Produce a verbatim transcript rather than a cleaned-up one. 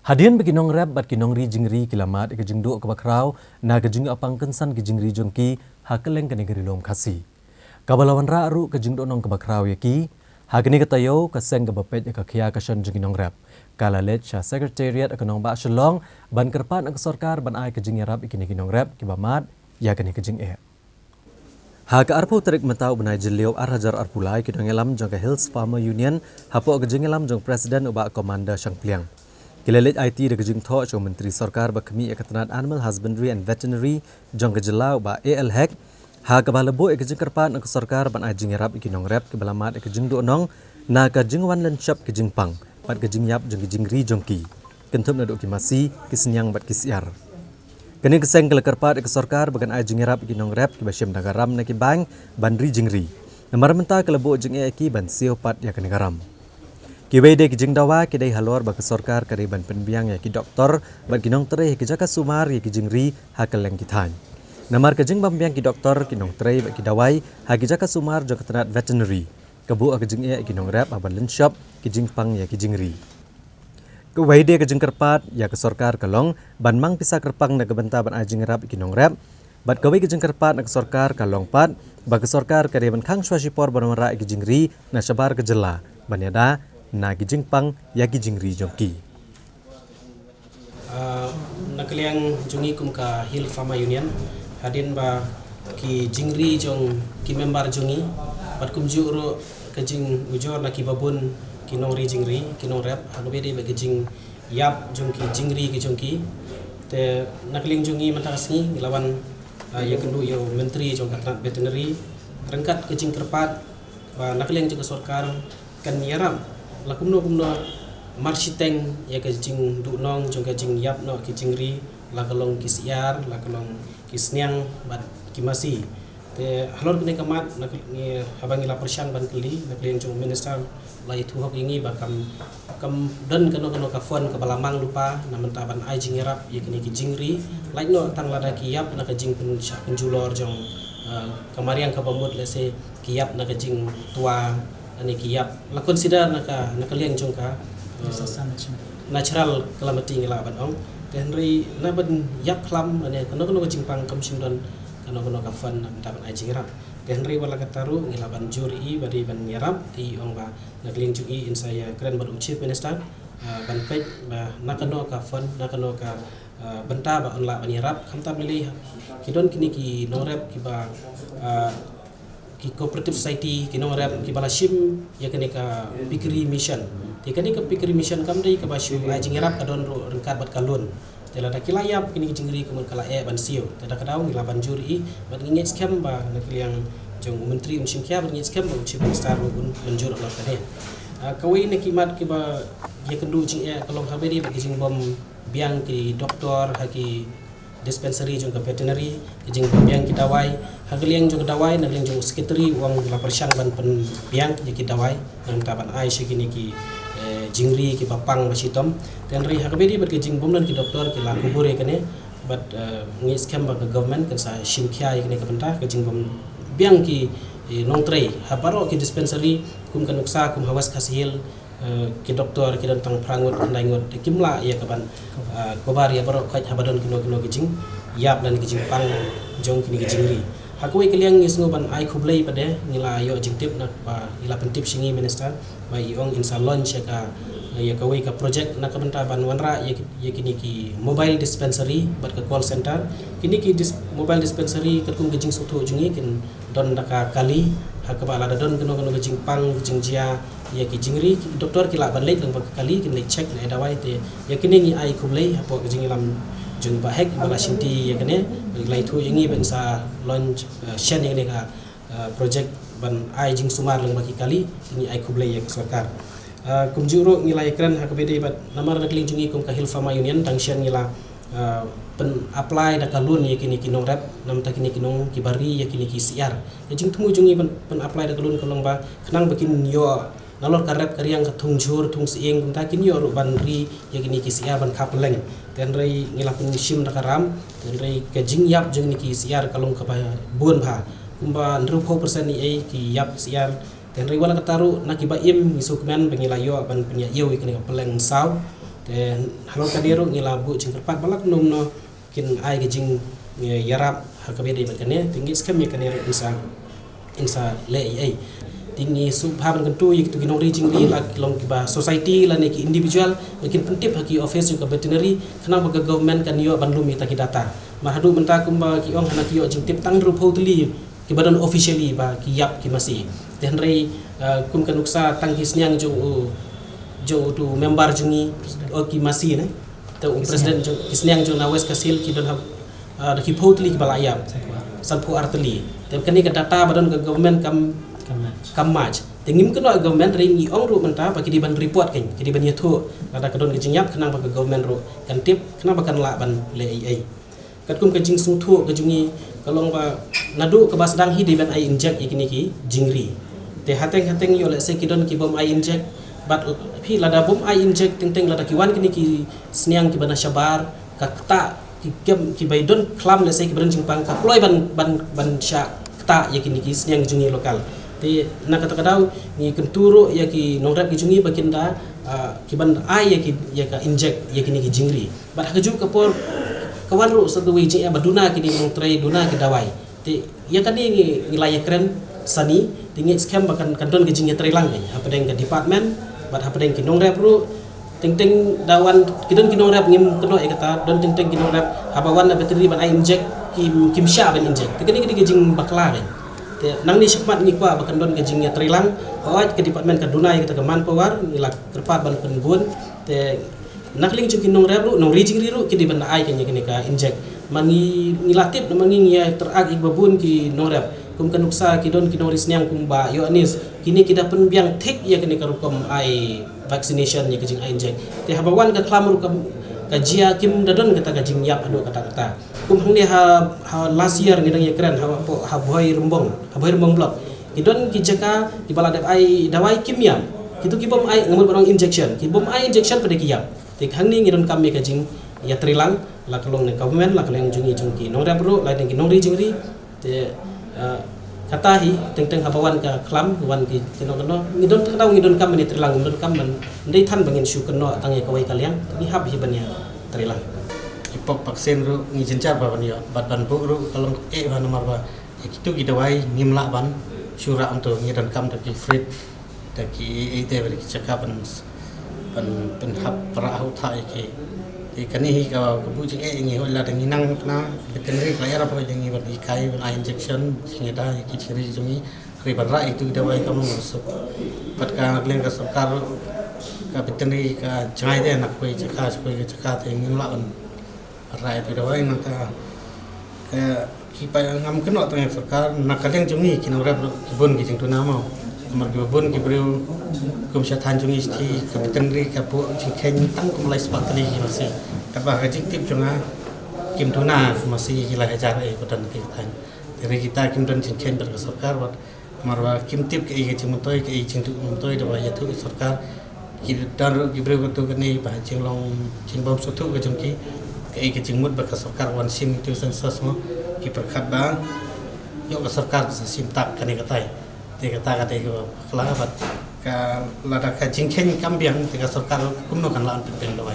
Hadien ba ki nongrep bad ki nongri jingri ki la mad ïa ka jingduh kaba khraw na ka jingïoh pang kynsan ki jingri jong ki ha kylleng kane ka ri lum Khasi. Kaba la wanrah ruh ka jingduh nong kaba khraw ïa ki. Ha kane ka taïew ka seng kaba peit ïa ka khia ka shon jong ki nongrep ka la leit sha Secretariat ka nongbah Shillong ban kyrpad na ka sorkar ban ai ka jingïarap ïa kine ki nongrep kiba mad ïa kane ka jingeh. Ha ka arphew tarik mynta u bnai Jylliew ar hajar arphew lai, ki nongïalam jong ka Hills Farmer Union hapoh ka jingïalam jong President u Bah Commander Shangpliang ki la leit aiti da ka jingthoh sha u Myntri Sorkar ba khmih ïa ka tnat Animal Husbandry and Veterinary jong ka jylla u Bah A L Hek, ha kaba la buh ïa ka jingkyrpad na ka sorkar ban ai jingïarap ïa ki nongrep kiba la mad ïa ka jingduh nong na ka jingwan lynshop ki jingpang bad ka jingïap jong ki jingri jong ki, kynthup naduh ki masi, ki sniang bad ki syiar. Kane ka seng ka la kyrpad ïa ka sorkar ba kan ai jingïarap ïa ki nongrep kiba shim da ka ram na ki bank ban ri jingri, namar mynta ka la buh jingeh ïa ki ban siew pat ïa kane ka ram. Kiwei de ki jingdawa ki dei halor ba ka sorkar ka dei ban pynbiang ïa ki doktor bad ki nongtrei ha ki jaka sumar ïa ki jingri ha kylleng ki thaiñ. Namar ka jingbym biang ki doktor, ki nongtrei bad ki dawai ha ki jaka sumar jong ka tnat veterinary ka buh ïa ka jingeh ïa ki nongrep ha ban lynshop ki jingpang ïa ki jingri. Kawei de ka jingkyrpad ïa ka sorkar ka long ban mang pisa kyrpang na ka bynta ban ai jingïarap ïa ki nongrep. Bad kawei ka jingkyrpad na ka sorkar ka long pat ba ka sorkar ka dei ban khang shuwa shipor ban wanrah ïa ki jingri na shabar ka jylla ban ïada na ki jingpang ïa ki jingri jong ki. Ah, na ka liang jong ngi kum ka Hill Farmer Union, hadien ba ki jingri jong ki member jong ngi bad kumjuh ruh ka jingujor na kiba bun ki nongri jingri, ki nongrep, ha kaba ïadei bad ka jingïap jong ki jingri ki jong ki. Te na ka liang jong ngi mynta ka sngi ngi la wan, ah, ïakynduh ïa u Myntri jong ka tnat veterinary ryngkat ka jingkyrpad ba na ka liang jong ka sorkar kan ïarap la kumno kumno marshiteng ïa ka jingduh nong jong ka jingïap noh ki jingri, la ka long ki syiar, la ka long ki sniang bad ki masi. Te halor kane ka mat na ka, ngi, haba ngi la pyrshang ban kylli na ka liang jong u minister, la ïathuh hok ïa ngi ba kam, kam don kano kano ka fund kaba la mang lypa na mynta ban ai jingïarap ïa kine ki jingri, lait noh tang lada ki ïap na ka jingpynshah pynjulor jong, eh, ka mariang kaba mut, lehse ki ïap na ka jingtwa, lane ki ïap la consider na ka, na ka liang jong ka, eh, disaster natural, natural calamity ngi lah ban ong. Te hynrei na ban ïap khlam lane kano kano ka jingpang kam shym don kano kano ka fund na ka bynta ban ai jingïarap. Te hynrei wat la katta ruh ngi lah ban jur ïa i ba dei ban ïarap, te i ong ba na ka liang jong i in sa ïakren bad u Chief Minister, ah, ban peit ba na kano ka fund, na kano ka, ah, bynta ba yn lah ban ïarap. Khamtam lei lei ki don kine ki nongrep kiba, ah, ki cooperative society, ki nongrep kiba la shim ïa kane ka piggery mission. Te kane ka piggery mission kam dei kaba shu ai jingïarap, ka don ruh ryngkat bad ka loan. Te lada ki la ïap kine ki jingri ka mut ka la eh ban siew. Te da ka daw ngi lah ban jur ïa i bad ngi ngeit skhem ba na ka liang jong u Myntri un shim khia bad ngi ngeit skhem ba u Chief Minister ruh un mynjur halor kane. Ah, kawei na ki mat kiba ïakynduh jingeh ka long ha kaba ïadei bad ki jingbym biang ki doktor ha ki dispensary jong ka veterinary, ka jingbym biang ki dawai. Ha ka liang jong ka dawai, na ka liang jong u secretary u ong la pyrshang ban pynbiang ïa ki dawai na ka bynta ban ai sha kine ki, eh, jingri kiba pang ba shitom. Te hynrei ha kaba ïadei bad ka jingbym don ki doktor ki la kubur ïa kane bad, eh, ngi ngeit skhem ba ka government kan sa shim khia ïa kane ka bynta, ka jingbym biang ki, eh, nongtrei ha baroh ki dispensary kum ka nuksa kum ha West Khasi Hills, eh, ki doktor ki don tang phra ngut, khyndai ngut, te kim lah ïa ka ban, eh, cover ïa baroh khoit haba don kino kino ki jingïap lane ki jingpang jong kine ki jingri. Ha kawei ka liang ngi sngew ban ai khublei pat de, ngi la ïoh jingtip na ba i la pyntip sha ngi Minister ba i ong in sa launch ïa ka, ïa kawei ka project na ka bynta ban wanrah ïa ki, ïa kine ki mobile dispensary bad ka call center. Kine ki dis-, mobile dispensary katkum ka jingsngewthuh jong ngi kin don da ka kali, ha kaba lada don kano kano ka jingpang jingjia ïa ki jingri, ki doktor ki lah ban leit lyngba ka kali, kin leit check, leit ai dawai. Te ïa kine ngi ai khublei hapoh ka jingïalam jong i Bah Hek ba la shimti ïa kane, la ïathuh ïa ngi ban sa launch, eh, shen ïa kane ka, eh, project ban ai jingsumar lyngba ki kali. Ngi ai khublei ïa ka sorkar. Eh, kumjuh ruh ngi la ïakren ha kaba ïadei bad, namar na ka liang jong ngi kum ka Hill Farmer Union, tang shen ngi la, eh, pyn-apply da ka loan ïa kine ki nongrep, namar ta kine ki nong kiba ri ïa kine ki syiar. Ka jingthmu jong ngi ban pyn-apply da ka loan ka long ba khnang ba kin ïoh nalor ka rep ka riang, ka thung jhur, thung sying, kumta kin ïoh ruh ban ri ïa kine ki syiar ban kha pylleng. Te hynrei ngi la pynshim da ka ram, te hynrei ka jingïap jong kine ki syiar ka long kaba bun bha. Kumba hynriewphew percent ïa ki ïap syiar. Te hynrei wat la katta ruh na kiba im ngi sngewkmen ba ngi la ïoh ban pynïaid ïa kane ka pylleng saw. Te halor kane ruh ngi la buh jingkyrpad ba lada kumno kumno kin ai ka jingïarap ha kaba ïadei bad kane, te ngi skhem ïa kane ruh yn sa, yn sa leh ei ei. Te ngi sngewbha ban kyntu ïa kito ki nongri jingri, la ki long kiba society lane ki individual, ba kin pyntip ha ki office jong ka veterinary, khnang ba ka government kan ïoh ban lum ïa kita ki data. Namar haduh mynta kumba ki ong, hana ki ïoh jingtip tang hynriewphew tylli kiba don officially ba ki ïap ki masi. Te hynrei, eh, kum ka nuksa tang ki sniang jong u, jong uto u member jong ngi, o ki masi ne. Te u president jong, ki sniang jong na West Khasi Hills ki don ha, eh, da ki phew tylli kiba la ïap. Sanphew ar tylli. Te kane ka data ba don ka government kam, kam match. Te ngim kynnoh government, hynrei ngi ong ruh mynta ba ki dei ban report, kan, ki dei ban ïathuh lada ka don ka jingïap, khnang ba ka government ruh kan tip, khnang ba kan lah ban leh ei ei. Katkum ka jingsngewthuh ka jong ngi, ka long ba naduh kaba sdang hi dei ban ai inject ïa kine ki jingri. Te hateng hateng ïoh lehse ki don ki bym ai inject, bad phi lada bym ai inject teng teng, lada ki wan kine ki sniang kiba na shabar, ka ktah, ki kem, kiba don khlam lehse kiba don jingpang, ka kloi ban, ban, ban shah ktah ïa kine ki sniang jong ngi local. Te na kata ka daw ngi kyntu ruh ïa ki nongrep ki jong ngi ba kin da, ah, ki ban ai ïa ki, ïa ka inject ïa kine ki jingri. Bad ha kajuh ka por ka wan ruh sa kawei jingeh ba duna kine ki nongtrei, duna ki dawai. Te ïa kane ngi, ngi la ïakren sani, te ngi skhem ba kan, kan don ka jingïatreilang, kan, hapdeng ka department bad hapdeng ki nongrep ruh. Teng teng da wan ki, don ki nongrep, ngim kynnoh ïa kata, don teng teng ki nongrep haba wan na veterinary ban ai inject, kim, kim shah ban inject. Te kane ka dei ka jingbakla, kan. Te nangne shakhmat ngi kwah ba kan don ka jingïatreilang. Hooid, ka department ka duna ïa kata ka manpower, ngi la kyrpad ban pynbun. Te na ka liang jong ki nongrep ruh, nongri jingri ruh, ki dei ban da ai, kan, ïa kane ka inject. Ma ngi, ngi la tip, ma ngi, ngi ïa tyrhak ïa kiba bun ki nongrep. Kum ka nuksa ki don ki nongri sniang kumba ïoh anis, kine ki da pynbiang thik ïa kane ka rukom ai vaccination, ïa ka jingai inject. Te haba wan ka khlam ruh ka, ka jia, kim da don kata ka jingïap haduh katta katta. Kum hangne ha, ha last year ngi dang ïakren ha, ha Bhoirymbong, ha Bhoirymbong block. Ki don ki jaka kiba la dep ai dawai, kim ïap. Kito ki bym ai, nga mut ban ong injection, ki bym ai injection pat de ki ïap. Te hangne ngi donkam ïa ka jingïatreilang, la ka long na government, la ka long jong ngi jong ki nongrep ruh, la dang ki nongri jingri. Te, eh, kata hi, teng teng haba wan ka khlam, wan ki kynnoh kynnoh, ngi don, kata ngi donkam ban ïatreilang, ngi donkam ban, ym dei than ba ngin shu kynnoh tang ïa kawei ka liang, ngi hap hi ban ïatreilang. Ki pok vaccine ruh ngi jynjar ba ban ïoh, bad ban buh ruh ka long eh ba namar ba ïa kito ki dawai ngim lah ban shu rah hangto, ngi donkam da ki fridge, da ki, eh, eh, da ki jaka ban, ban, ban hap rah ha u thah ïa ki. Te kane hi ka, ka buh jingeh ïa ngi, hooid lada ngi nang na veterinary ka la ïarap hooid ïa ngi ban hikai, ban ai injection, jingïada ïa ki jingri jong ngi. Hynrei ban rah ïa kito ki dawai kam long suk. Bad ka liang ka sorkar, ka veterinary ka jngai de na kawei jaka sha kawei ka jaka, te ngim lah ban rah ïa kito ki dawai. Nangta ka, ki pa, ngam kynnoh tang ïa ka sorkar, na ka liang jong ngi ki nongrep ruh ki bun ki jingduna mo. Namar kiba bun ki briew kum sha thaiñ jong ngi shatei, ka veterinary ka buh jingkheiñ tang kum lai spah tylli ki masi. Katba ka jingtip jong nga kim duna masi ki lai hajar eh ba don ha kata ka thaiñ. Te hynrei kita kim don jingkheiñ bad ka sorkar, bad namar ba kim tip kaei ka jingmyntoi, kaei ka jingduh myntoi, da ba ïathuh ïa ka sorkar. Ki don ruh ki briew katto katne ba jinglong jingbym sngewthuh ka jong ki, kaei ka jingmut ba ka sorkar wan shim ïa kito ki census mo, ki pyrkhat ba ïoh ka sorkar ka sa shim tak kane katai. Te kata ka dei kaba bakla, bad ka, lada ka jingkheiñ kam biang te ka sorkar kumno kan lah ban pynbiang dawai.